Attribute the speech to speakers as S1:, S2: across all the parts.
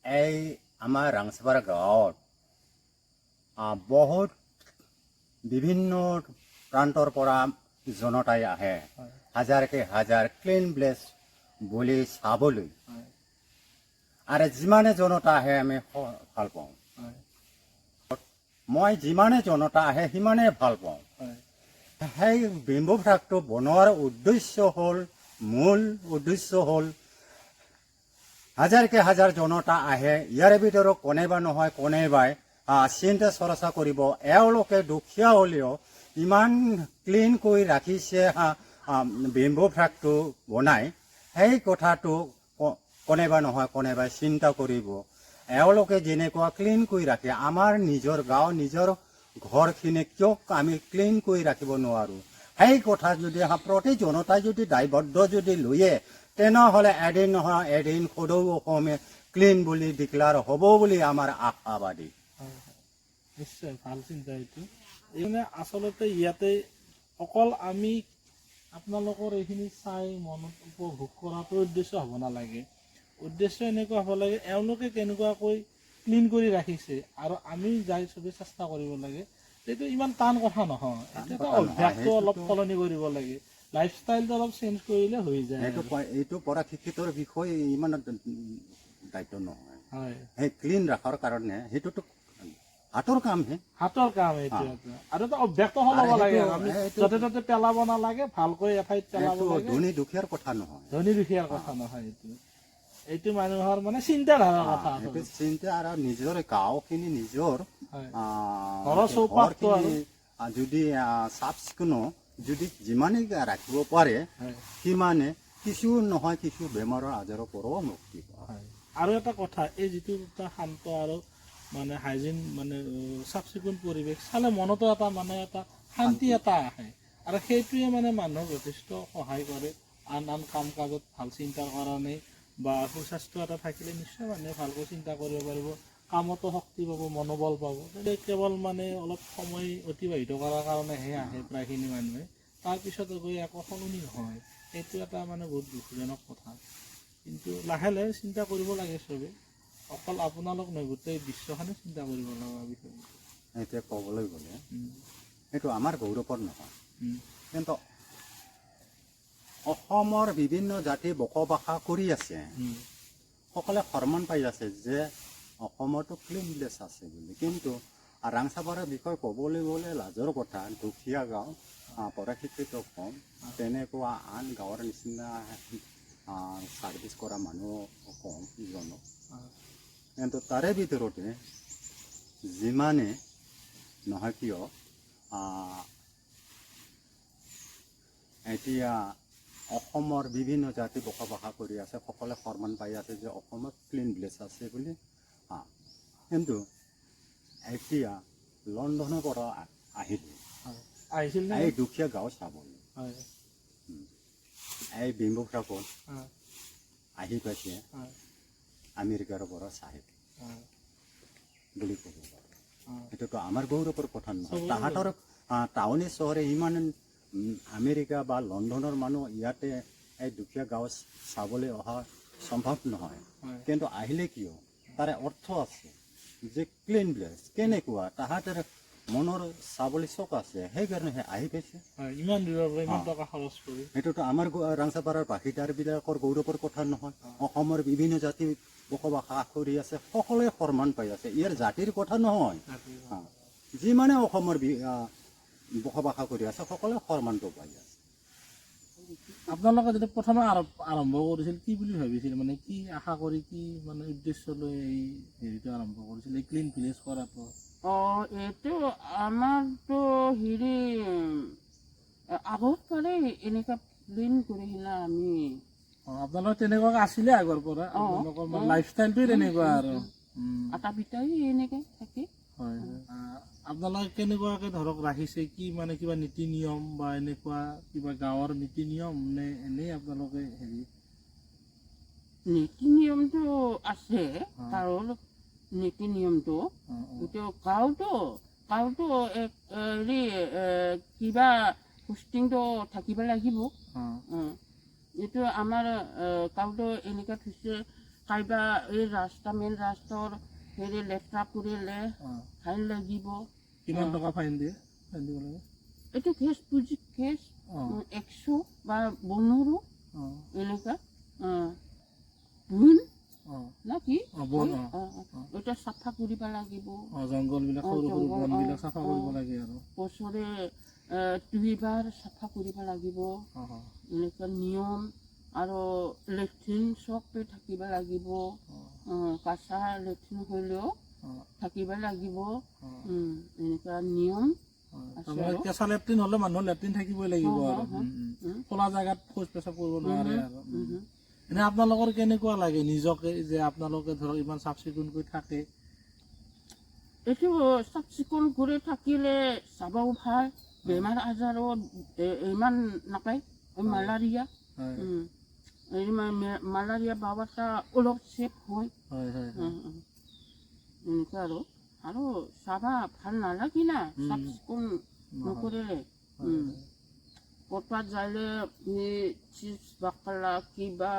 S1: এই আমাৰ ৰাংচাপাৰা গাঁৱত বহুত বিভিন্ন প্ৰান্তৰ পৰা জনতাই আহে, হাজাৰকে হাজাৰ ক্লিন ভিলেজ বুলি চাবলৈ। আৰু যিমানে জনতা আহে, আমি ভাল পাওঁ। মই যিমানে জনতা আহে, সিমানে ভাল পাওঁ। সেই বেম্বু ফ্লাগটো বনোৱাৰ উদ্দেশ্য হ'ল, মূল উদ্দেশ্য হ'ল, হাজাৰকে হাজাৰ জনতা আহে, ইয়াৰে ভিতৰত কোনেবা নহয় কোনেবাই চিন্তা চৰ্চা কৰিব, এওঁলোকে দুখীয়া হ'লেও ইমান ক্লিন কৰি ৰাখিছে বেম্বু ফ্লাগটো বনাই। সেই কথাটো কোনেবা নহয় কোনেবাই চিন্তা কৰিব, এওঁলোকে যেনেকুৱা ক্লিন কৰি ৰাখে, আমাৰ নিজৰ গাঁও, নিজৰ ঘৰখিনি কিয় আমি ক্লিন কৰি ৰাখিব নোৱাৰোঁ? সেই কথা যদি প্ৰতি জনতাই যদি দায়বদ্ধ যদি লৈয়ে, তেনেহ'লে এদিন নহয় এদিন সদৌ অসমে ক্লিন বুলি ডিক্লেয়াৰ হ'ব বুলি আমাৰ আশাবাদী।
S2: হয় হয় নিশ্চয় ভাল চিন্তা এইটো। এই মানে আচলতে ইয়াতে অকল আমি আপোনালোকৰ এইখিনি চাই মনত উপভোগ কৰাটো উদ্দেশ্য হ'ব নালাগে। উদ্দেশ্য এনেকুৱা হ'ব লাগে, এওঁলোকে কেনেকুৱাকৈ ক্লিন কৰি ৰাখিছে আৰু আমি যাই চবেই চেষ্টা কৰিব লাগে। এইটো ইমান টান কথা নহয়। এইটো এটা
S1: কথা নহয়,
S2: অভ্যাসটো অলপ
S1: সেইটোতো-
S2: সলনি কৰিব লাগে, লাইফষ্টাইলটো অলপ চেঞ্জ কৰিলে হৈ যায়।
S1: সেইটো এইটো পৰা শিক্ষিতৰ বিষয় ইমান দায়িত্ব নহয়। সেই ক্লিন ৰখাৰ কাৰণে সেইটোতো হাতৰ কামহে।
S2: হাতৰ কাম এইটো এটা। আৰু এটা অভ্যাসটো সলাব
S1: আৰু
S2: লাগে।
S1: সেইটো-
S2: আমি
S1: সেইটো-
S2: য'তে ত'তে পেলাব নালাগে, ভালকৈ এঠাইত পেলাব
S1: এইটো
S2: লাগে।
S1: ধনী দুখীয়াৰ কথা নহয়।
S2: ধনী দুখীয়াৰ কথা নহয় এইটো। এইটো মানুহৰ মানে চিন্তাধাৰাৰ কথা
S1: সেইটো
S2: আচলতে।
S1: চিন্তা আৰু নিজৰ গাঁওখিনি, নিজৰ
S2: ঘৰৰ চৌপাশটো।
S1: ঘৰখিনি যদি চাফ চিকুণো যদি যিমানেই ৰাখিব পাৰে, সিমানে কিছু নহয় কিছু বেমাৰৰ আজাৰৰ পৰাও মুক্তি পায়।
S2: হয়, আৰু এটা কথা, এই যিটো এটা শান্ত আৰু মানে হাইজিন, মানে চাফ চিকুণ পৰিৱেশ চালে মনতো এটা মানে এটা শান্তি এটা আহে আৰু সেইটোৱে মানে মানুহক যথেষ্ট সহায় কৰে আন আন কাম কাজত ভাল চিন্তাৰ কাৰণে। বা সুস্বাস্থ্য এটা থাকিলে নিশ্চয় মানুহে ভালকৈ চিন্তা কৰিব পাৰিব, কামতো শক্তি পাব, মনোবল পাব। কিন্তু কেৱল মানে অলপ সময় অতিবাহিত কৰাৰ কাৰণেহে আহে প্ৰায়খিনি মানুহে, তাৰপিছত গৈ একো সলনি নহয়। সেইটো এটা মানে বহুত দুখজনক কথা। কিন্তু লাহে লাহে চিন্তা কৰিব লাগে চবে, অকল আপোনালোক নহয়, গোটেই বিশ্বখনে চিন্তা কৰিব লগা বিষয়।
S1: এতিয়া ক'বলৈ গ'লে সেইটো আমাৰ গৌৰৱৰ নহয়, কিন্তু অসমৰ বিভিন্ন জাতি বসবাস কৰি আছে, সকলোৱে সন্মান পাই আছে যে অসমতো ক্লিন ভিলেজ আছে বুলি। কিন্তু ৰাংচাপাৰাৰ বিষয়ে ক'বলৈ গ'লে লাজৰ কথা, দুখীয়া গাঁও, পৰা শিক্ষিত কম, তেনেকুৱা আন গাঁৱৰ নিচিনা ছাৰ্ভিচ কৰা মানুহ কম জন। কিন্তু তাৰে ভিতৰতে যিমানে নহয় কিয়, এতিয়া অসমৰ বিভিন্ন জাতি বসবাস কৰি আছে, সকলোৱে সন্মান পাই আছে যে অসমত ক্লিন ভিলেজ আছে বুলি। কিন্তু এতিয়া লণ্ডনৰ পৰা আহিলে
S2: হয়, আহিছিল নে?
S1: এই দুখীয়া গাঁও চাবলৈ, এই বেম্বু ফ্লাগত আহি পাইছে আমেৰিকাৰ পৰা চাহেব বুলি ক'ব পাৰোঁ। সেইটোতো আমাৰ গৌৰৱৰ কথা নহয়।
S2: চবৰে।
S1: তাহাঁতৰ টাউনে চহৰে ইমান আমেৰিকা বা লণ্ডনৰ মানুহ ইয়াতে এই দুখীয়া গাঁও চাবলৈ অহা সম্ভৱ নহয়। কিন্তু আহিলে কিয়, তাৰে অৰ্থ আছে যে ক্লিন ভিলেজ কেনেকুৱা, তাহাঁতৰ মনৰ চাবলৈ চখ আছে, সেইকাৰণেহে আহি পাইছে।
S2: হয়, ইমান দূৰৰ পৰা ইমান টকা খৰচ কৰি।
S1: সেইটোতো আমাৰ ৰাংচাপাৰাৰ বাসিন্দাবিলাকৰ গৌৰৱৰ কথা নহয়। অসমৰ বিভিন্ন জাতি বসবাস কৰি আছে, সকলোৱে সন্মান পাই আছে, ইয়াৰ জাতিৰ কথা নহয়। যিমানে অসমৰ বসবাস কৰি আছে, সকলোৱে সন্মানটো পাই আছে।
S2: আপোনালোকে যেতিয়া প্ৰথমে আৰম্ভ কৰিছিল, কি বুলি ভাবিছিল? মানে কি আশা কৰি, কি মানে উদ্দেশ্য লৈ এই হেৰিটো আৰম্ভ কৰিছিল, এই ক্লিন ভিলেজ কৰাটো?
S3: অঁ, এইটো আমাৰতো হেৰি আগৰ পৰাই এনেকুৱা ক্লিন কৰি কিনে আমি।
S2: অঁ, আপোনালোকৰ তেনেকুৱাকে আছিলে আগৰ পৰা?
S3: অঁ।
S2: আপোনালোকৰ মানে লাইফষ্টাইলটোৱে তেনেকুৱা আৰু।
S3: আটা পিটাই এনেকৈ থাকে।
S2: হয় হয় আপোনালোকে কেনেকুৱাকে ধৰক ৰাখিছে, কি মানে কিবা নীতি নিয়ম বা এনেকুৱা কিবা গাঁৱৰ নীতি নিয়ম নে এনেই আপোনালোকে হেৰি?
S3: নীতি নিয়মটো আছে, তাৰ নীতি নিয়মটো।
S2: অঁ, অঁ।
S3: এইটো গাঁৱতো এক হেৰি কিবা পোষ্টিংটো থাকিব লাগিব। এইটো আমাৰ গাঁৱতো এনেকুৱা থৈছে। কাইবা এই ৰাস্তা মেইন ৰাস্তাৰ হেৰি লেতেৰা কৰিলে ফাইন লাগিব।
S2: কিমান টকা ফাইন দিয়ে, ফাইন দিব লাগে?
S3: এইটো কেছ পুঁজি কেছ 100 বা 15 এনেকুৱা বন না কি।
S2: বন।
S3: এটা চাফা কৰিব লাগিব।
S2: জংঘলবিলাক, সৰু সৰু
S3: জংঘল,
S2: বনবিলাক চাফা কৰিব লাগে আৰু
S3: বছৰে দুইবাৰ চাফা কৰিব লাগিব। এনেকুৱা নিয়ম আৰু লেট্ৰিন চবে থাকিব লাগিব। কাঁচা লেট্ৰিন হ'লেও থাকিব লাগিব। এনেকুৱা নিয়ম আছে।
S2: তাৰমানে
S3: আৰু
S2: কেঁচা লেট্ৰিন হ'লে মানুহৰ লেট্ৰিন থাকিবই লাগিব আৰু খোলা জেগাত শৌচ পেচাব কৰিব নোৱাৰে আৰু। এনে আপোনালোকৰ কেনেকুৱা লাগে নিজকে যে আপোনালোকে ধৰক ইমান চাফ চিকুণকৈ থাকে?
S3: এইটো চাফ চিকুণ কৰি থাকিলে চাবও ভাল, বেমাৰ আজাৰো ইমান নাপায়। এই মালাৰিয়া এই মালাৰিয়া বাবাটা অলপ চেফ হয়।
S2: হয় হয় হয়
S3: এনেকুৱা আৰু আৰু চাবা ভাল নালাগে না চাফ চিকুণ নকৰিলে। ক'ৰবাত যালে এই চিপছ বাকলা কিবা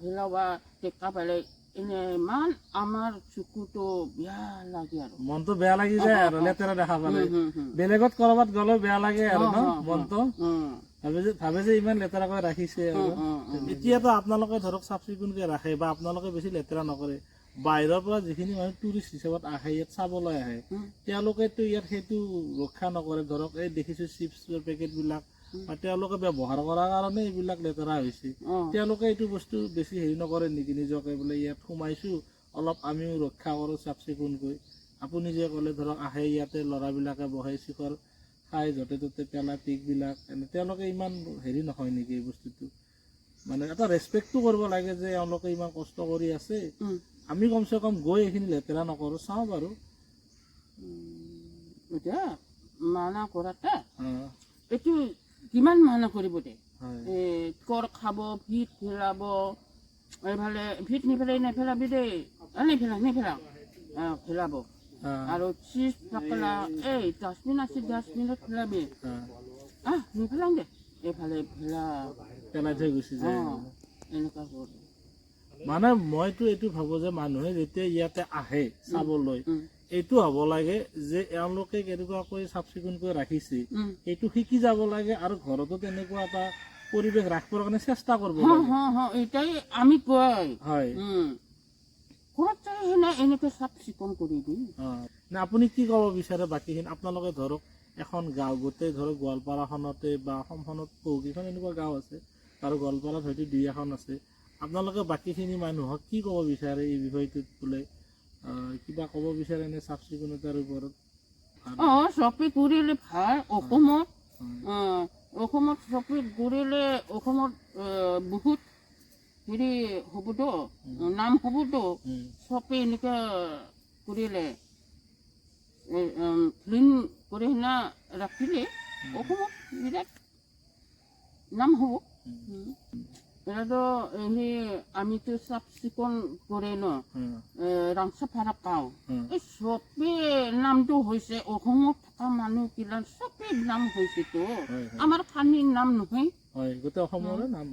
S3: ভেলাৱা দেখা পালে এনে ইমান আমাৰ চকুটো বেয়া লাগে আৰু
S2: মনটো বেয়া লাগি যায় আৰু লেতেৰা দেখা পালে।
S3: হুম, হুম।
S2: বেলেগত কৰবাত গ'লেও বেয়া লাগে আৰু ন মনটো ভাবে যে ইমান লেতেৰাকৈ ৰাখিছে আৰু। এতিয়াতো আপোনালোকে ধৰক চাফ চিকুণকৈ ৰাখে বা আপোনালোকে বেছি লেতেৰা নকৰে, বাহিৰৰ পৰা যিখিনি মানুহ টুৰিষ্ট হিচাপত আহে, ইয়াত চাবলৈ আহে, তেওঁলোকেতো ইয়াত সেইটো ৰক্ষা নকৰে। ধৰক এই দেখিছো চিপছৰ পেকেটবিলাক বা তেওঁলোকে ব্যৱহাৰ কৰাৰ কাৰণে এইবিলাক লেতেৰা হৈছে। তেওঁলোকে এইটো বস্তু বেছি হেৰি নকৰে নেকি নিজকে, বোলে ইয়াত সোমাইছো, অলপ আমিও ৰক্ষা কৰোঁ চাফ চিকুণকৈ? আপুনি যে ক'লে ধৰক আহে ইয়াতে ল'ৰাবিলাকে বহে, চিখৰ খাই য'তে ত'তে পেলাই পিকবিলাক, এনে তেওঁলোকে ইমান হেৰি নহয় নেকি এই বস্তুটো? মানে এটা ৰেচপেক্টটো কৰিব লাগে যে এওঁলোকে ইমান কষ্ট কৰি আছে, আমি কমচে কম গৈ এইখিনি লেতেৰা নকৰোঁ, চাওঁ বাৰু।
S3: এতিয়া মানা কৰাটা এইটো কিমান মানা কৰিব দে। এই কৰ খাব, ভিত ফেলাব, এইফালে ভিত নেফেলাই, নেফেলাবি দেই, নেফেলা নেফেলা ফেলাব। আৰু চিপছ পাকলা এই ডাষ্টবিন আছে, ডাষ্টবিনত ফেলাবি। আহ নেফেলাং দে, এইফালে ফেলা।
S2: পেলাই থৈ গুচি যায়।
S3: এনেকুৱা কৰে।
S2: মানে মইতো এইটো ভাবো যে মানুহে যেতিয়া ইয়াতে আহে চাবলৈ, এইটো হ'ব লাগে যে এওঁলোকে কেনেকুৱাকৈ চাফ চিকুণকৈ ৰাখিছে, সেইটো শিকি যাব লাগে আৰু ঘৰতো তেনেকুৱা এটা পৰিৱেশ ৰাখিবৰ কাৰণে চেষ্টা কৰিব লাগে।
S3: হ, এটাই আমি কয়। ঘৰত যাই সেনে এনেকৈ চাফ চিকুণ কৰি দিম।
S2: নে আপুনি কি ক'ব বিচাৰে বাকীখিনি? আপোনালোকে ধৰক এখন গাঁও, গোটেই ধৰক গোৱালপাৰাখনতে বা অসমখনত বহুকেইখন এনেকুৱা গাঁও আছে আৰু গোৱালপাৰাত হয়তো দুই এখন আছে। আপোনালোকে বাকীখিনি মানুহক কি ক'ব বিচাৰে এই বিষয়টোত বোলে কিবা ক'ব বিচাৰে নে চাফ চিকুণতাৰ ওপৰত?
S3: চপি কৰিলে ভাল অসমত। অসমত চপি কৰিলে অসমত বহুত হেৰি হ'বতো, নাম হ'বতো। চপি এনেকুৱা কৰিলে, ক্লিন কৰি কিনে ৰাখিলে অসমত বিৰাট নাম হ'ব। এতিয়াতো হেৰি আমিতো চাফ চিকুণ কৰে ন ৰাংচাপাৰা পাওঁ। এই চবে নামটো হৈছে, অসমত থকা মানুহবিলাক চবেই নাম হৈছেতো।
S2: হয় হয়
S3: আমাৰ খানীৰ নাম নহয়।
S2: হয়, গোটেই অসমৰে নাম।